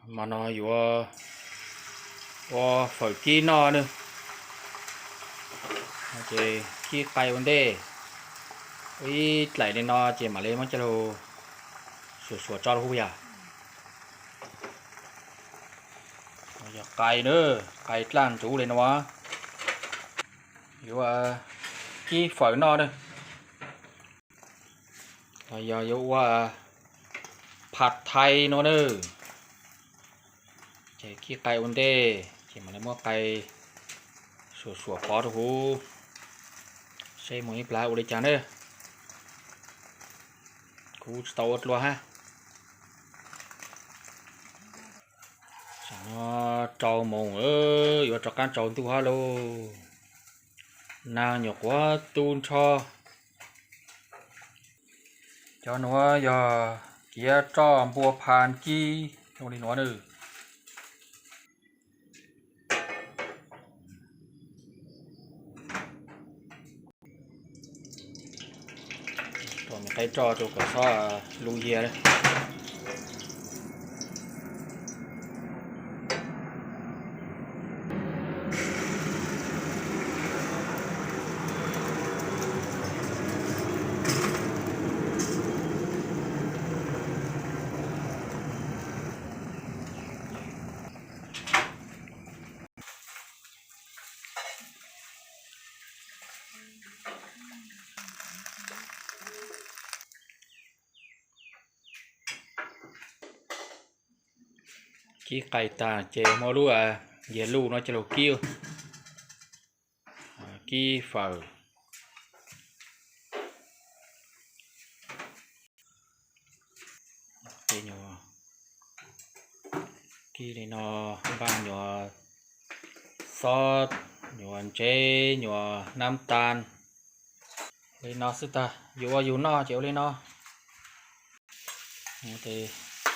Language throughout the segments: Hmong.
Hmo no yuav ua fawm kib noj nawb. Ces kib qai ua ntej, ua ib dlaim li no ces mam li muab coj lug suam suam tso lug huv yom. Yog qai nawb, qai dlaj ntsuv li no. Yuav kib fawm noj nawb. Los yog yuav ua phav thai no nawb. Ces kib qai ua ntej ces mam li muab qai suam suam pov rau huv, seb moog ib plag ua li cas nawb. Kuv tsis tau ua dlua hab. Tsam no rau moos, yuav rov qaab tsaus ntuj hab lauj. Naag nyuam quav tu nrho. Cov nuav yog kiav roj npua phan kib zoo li nuav nawb. Rau me qaib roj rau kom xob lug yiag. Kib qai taag ces muab lub yias luj no coj lug kib, kib fawm. Kib li no, npaaj nyuas xob, nyuas ntsev, nyuas nab tas li no xwb tag. Yus ua yus noj ces ua li no.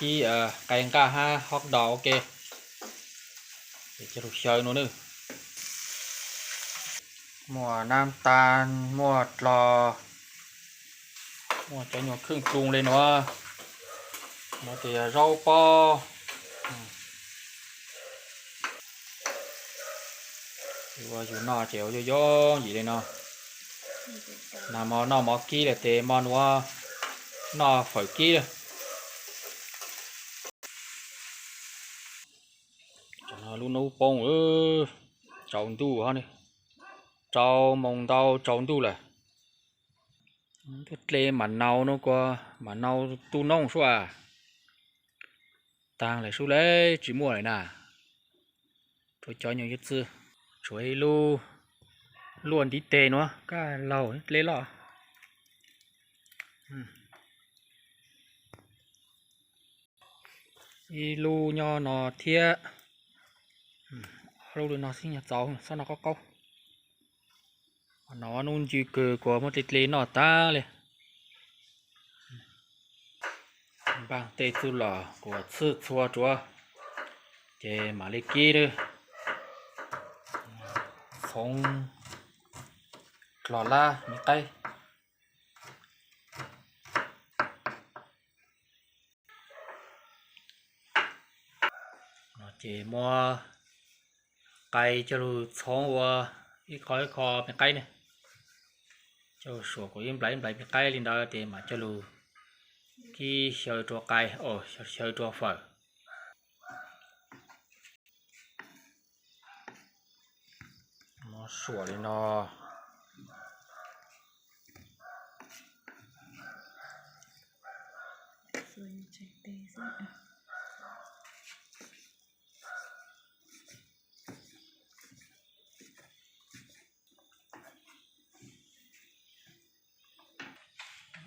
Kib qai nqaj hab hot dog ua ke. Ces coj lug xyaw no nawb. Muaj nab tas, muaj dlog, muaj cov nyuas kheej ploog li no. No ces yog zaub pob. Ua yus noj ces ua yooj yooj yim li no. Nag hmo noj mov kib lawm tes hmo nuav noj fawm kib lawm. Lub nub poob, tsaus ntuj hov, rau moos ntau tsaus ntuj lawm. Tuaj dle mam naus no kuas mam naus tu noob sub as. Taag lawm sub le, tsis muaj lawm na. Tshuav cov nyuag yuav txwj, tshuav ib lub luaj ntiv teg nuav kaj laug dle loj. Ib lub nyob no thiab. Ob lub li no xwb nyuag txaus, xob noj qaub qaub. No nub ncw kawg kuas muab dle dle noj tag li. Npaaj tej txuj lom kuas txhwj txhua tsuav, ces mam li kib lawm. Txhoov dlog lab me qaib. Ces muab qai coj lug txhoov ua ib qho ib qho me qaib ne. Coj lug suam kuas ib nplais ib nplais me qaib li ntawd ces mam coj lug kib xyaw rua qai, xyaw rua fawm. Muab suam li no.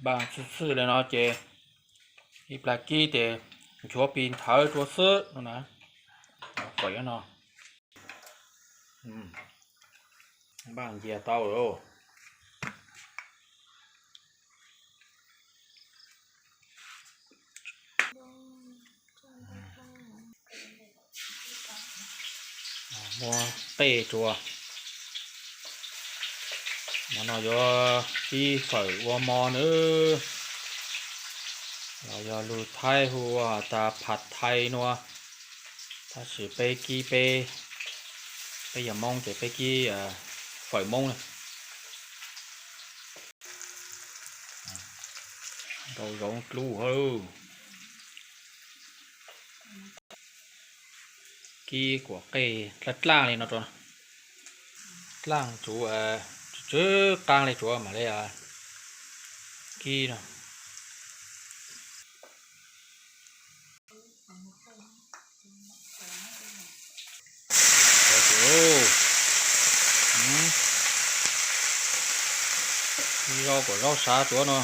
Npaaj txhwj txhwj li no ces ib plag kib tes nchuav pis nthawv rua xwb no na. Kom no npaaj ncias tau lawm. Muab qej rua. Hmo no yuav kib fawm ua mov nawb, los yog lug Thaib hu ua tas phav thai nua. Tab sis peb kib peb, peb yog Hmoob ces peb kib fawm Hmoob na. Nrau zoov dlub hauj lwm. Kib kuam qej dlaaj dlaaj li no rau, dlaaj tsuav tsw tsw qaab li tsuav mam li kib no. Zaub kuam zaub sav tsuav no.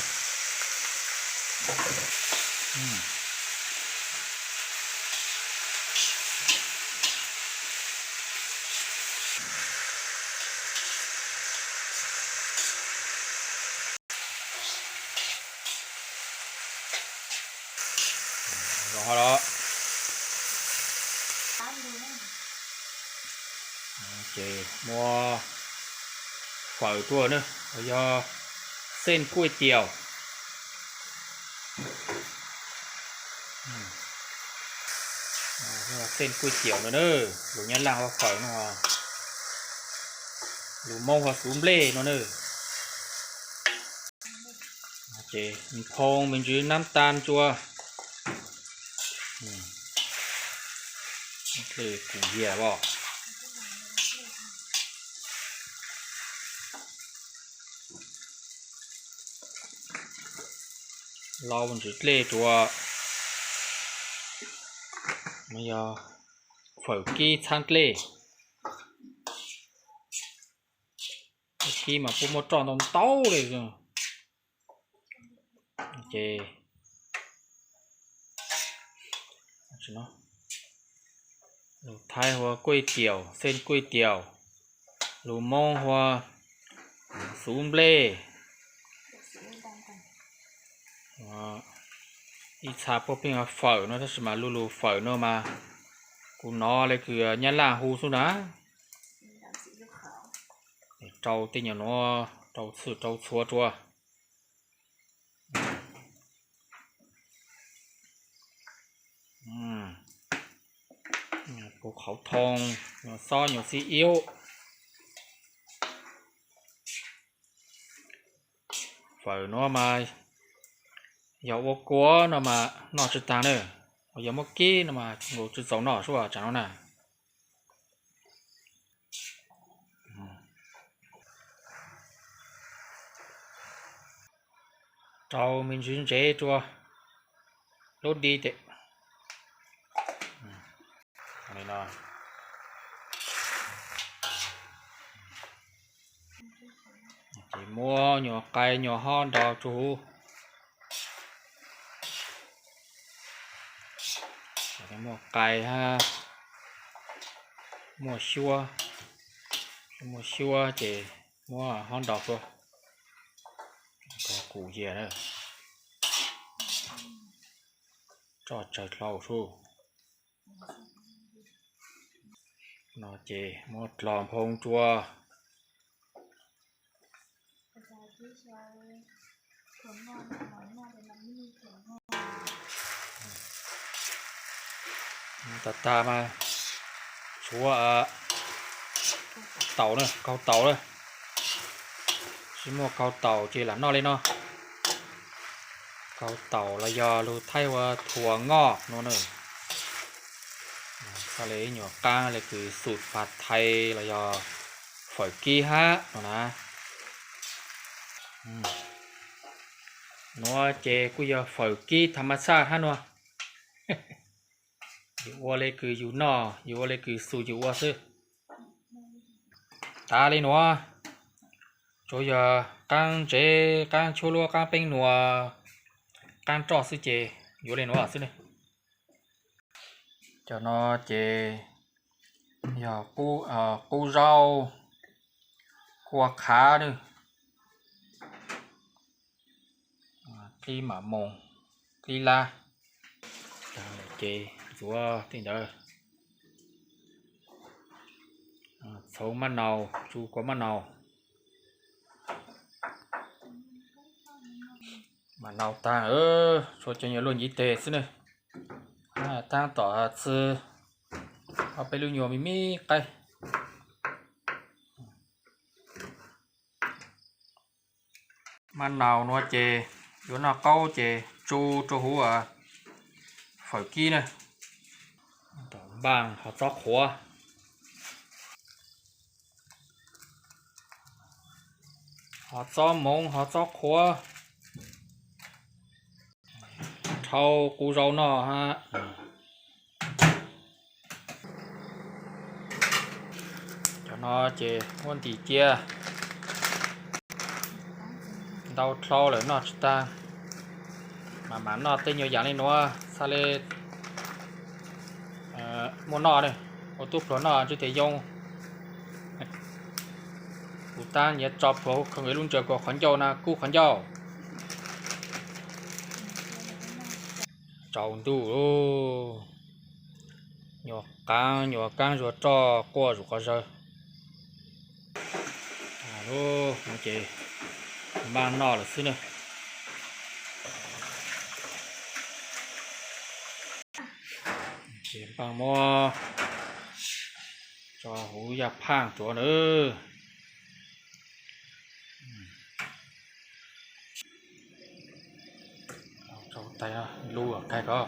Zoo ho los. Ces muab fawm tuaj na, yog xeej kuaj tiaus. Xeej kuaj tiaus no na, lus Nyab Laj hu ua phở no, lus Hmoob hu ua xuv nplej no na. Ces phoo me ntsis nab tab tsua. Dlej kuj yag os. Lau ntsis dlej tsua. No yog fawm kib txhab dlej. Kib mas kuj muaj roj ntau ntau li. Ces lus Thaib hu ua kuaj tiaus, xeej kuaj tiaus, lus Hmoob hu ua xuv nplej. Ib txha puab pheej hu fawm no tab sis mas lu lus fawm no mas kuv nov le kws Nyab Laj hu xwb na. Rau tej nyuag nuav rau txhwj rau txhua rua. Kuv qhauv thoo, nyuag xob nyuag xib iub. Fawm nuav mas yog ua kua no mas noj tsi taag na, yog muab kib no mas nkaus tsi txaus noj sub tsaam no na. Rau me ntsis ntsev rua lub di tes. Ces muab nyuag qai nyuag hob nrog rua huv. Muaj qai hab muaj xyuab, muaj xyuab ces muab hob nrog rua. Kom kuj yag na. Roj tsawg dlhau sub. No ces muab dlog nphoo rua. Tag tag mas tshuav taus na, kaug taus na. Tsis muaj kaug taus ces lam noj li no. Kaug taus los yog lus Thaib ua thuav ngoj no na. Txhaj le ib nyuag qaab le kws xum phav thais los yog fawm kib hab no na. Nuav ces kuj yog fawm kib tham mas txhaj hab nuav. Yus ua le kws yus noj, yus ua le kws xum yus ua xwb. Tav le nuav, tsuav yog qaab ntsev, qaab tshuab luab, qaab peeb nuav, qaab roj xwb ces yuav le nuav xwb ne. Cov no ces yog qub zaub, kua qhav na, qib mam moos, qib lab. Ces ntxuav tej ntawd, txhoov mab nau, tsu kua mab nau. Mam nau taag, tshuav cov nyuag luaj nyiv teg xwb ne. Taab tom txwv Ob peb lub nyuag me me qaib. Maj naus nuav ces yuav noj qaub ces tsu rua huv fawm kib na. Npaaj hov txob qhuav, hov txob moov, hov txob qhuav, dhau qub zaub noj hab. Cov no ces muab ntim cia, ntau dlhau lawm noj tsis tag. Mas mam noj tej nyuag yaam le nuav txhaj le muaj noj ne, ua tub pluag noj ntsib tias yoo. Kuv tab nyiav tso pluag kho nkawd lub ntsaws kuas qhov ncauj na kub qhov ncauj. Tsaus ntuj, nyuag qaab nyuag kaab zuag roj quaj zuj qhov zawg. Ces npaaj noj lawm xwb na. Ces npaaj muab tso huv yaj phaaj tuav na. Lub kaig ko,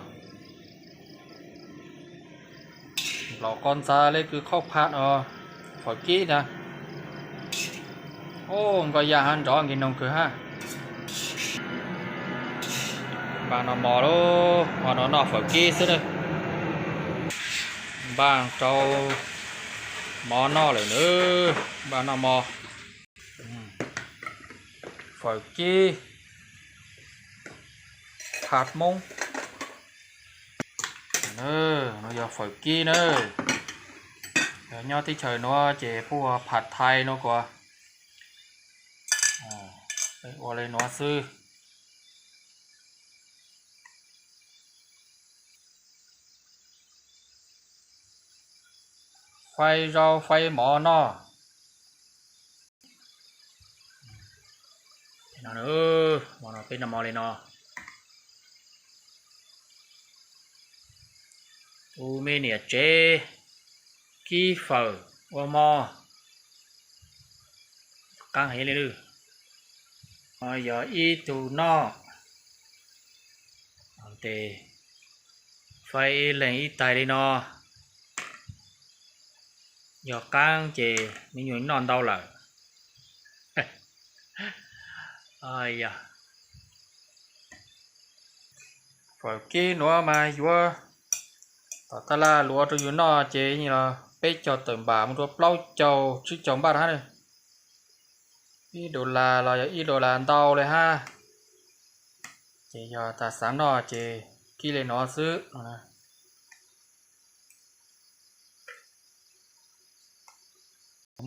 nplaum qo ntxag le kws qhauj phaj os, fawm kib na. Nkoj yaj hab nrov nkig noog kawg hab. Npaaj noj mov lauj, hmo no noj fawm kib xwb na. Npaaj rau mov noj lawm na, npaaj noj mov. Fawm kib, phaj Moob. No yog fawm kib na. Yog nyob teb chaws nuav ces puab ua phaj Thai no kuas ua le nuav xwb. Faib zaub faib mov noj. Hmo no peb noj mov le no. Tus me niam tsev kib fawm ua mov, qaab heev le. Yog ib tug noj tes faib ib leeg ib tais li no. Yog qaab ces me nyuam noj ntau lawm. Fawm kib nuav mas yuav tom taj laj luav rau yus noj ces los peb caug tawm npam mus rua plaub caug tsib caug npaj hab. Ib dollar los yog ib dollar ntau le hab. Ces yog tas xaav noj ces kib le nuav xwb.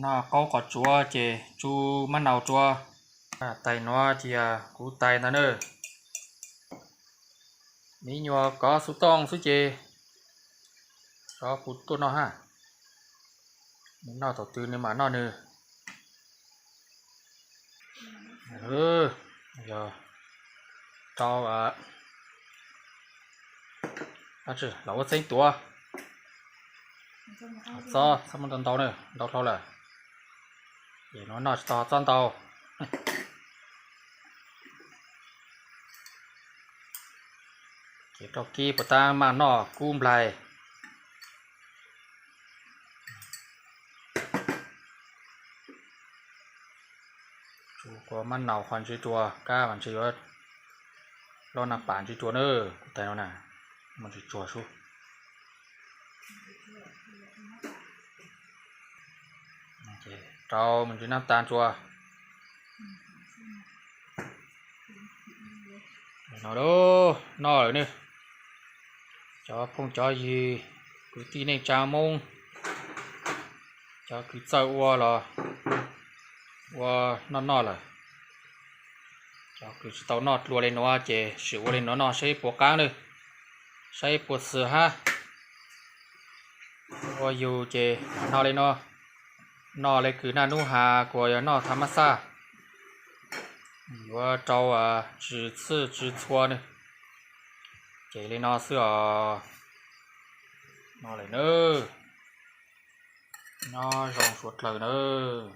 Noj qaub qos tsuav ces tsu mab nau rua. Tais nuav ces yog kuv tais ntag na. Me nyuam kov xuv tooj xwb ces tso kuv tuaj noj hab. Nws noj thaum twg nws mam noj nws. Yog rau los ua txheeb tuav. Txob txhob muab ntau ntau na, ntau dhau lawm. Ces nuav noj tsis tau txob ntau. Ces rau kib puas tab maj noj kub nplaig. Tsu kua mab naus qhov ntswg rua, kab mas ntshe yuav loj naj pam ntswg rua na, kuv tais no na, muaj ntswg tsuag sub. Rau me ntsis nab tas rua. No, noj lawm ne. Cov phooj cov ywg, kwv tij neej tsa Moob, cov kws txawj ua los ua noj noj lawm. Cov kws tsis tau noj dlua le nuav ces sim ua le nuav noj saib puas qaab na, saib puas xwm hab. Ua yug ces noj le no, noj le kws naj nub has kuas yog noj tha mab xaj, yuav rau tsw txhwj tsw txhua ne. Ces le no xwb os. No lawm na. Nyob zoo suav dlawg nawb.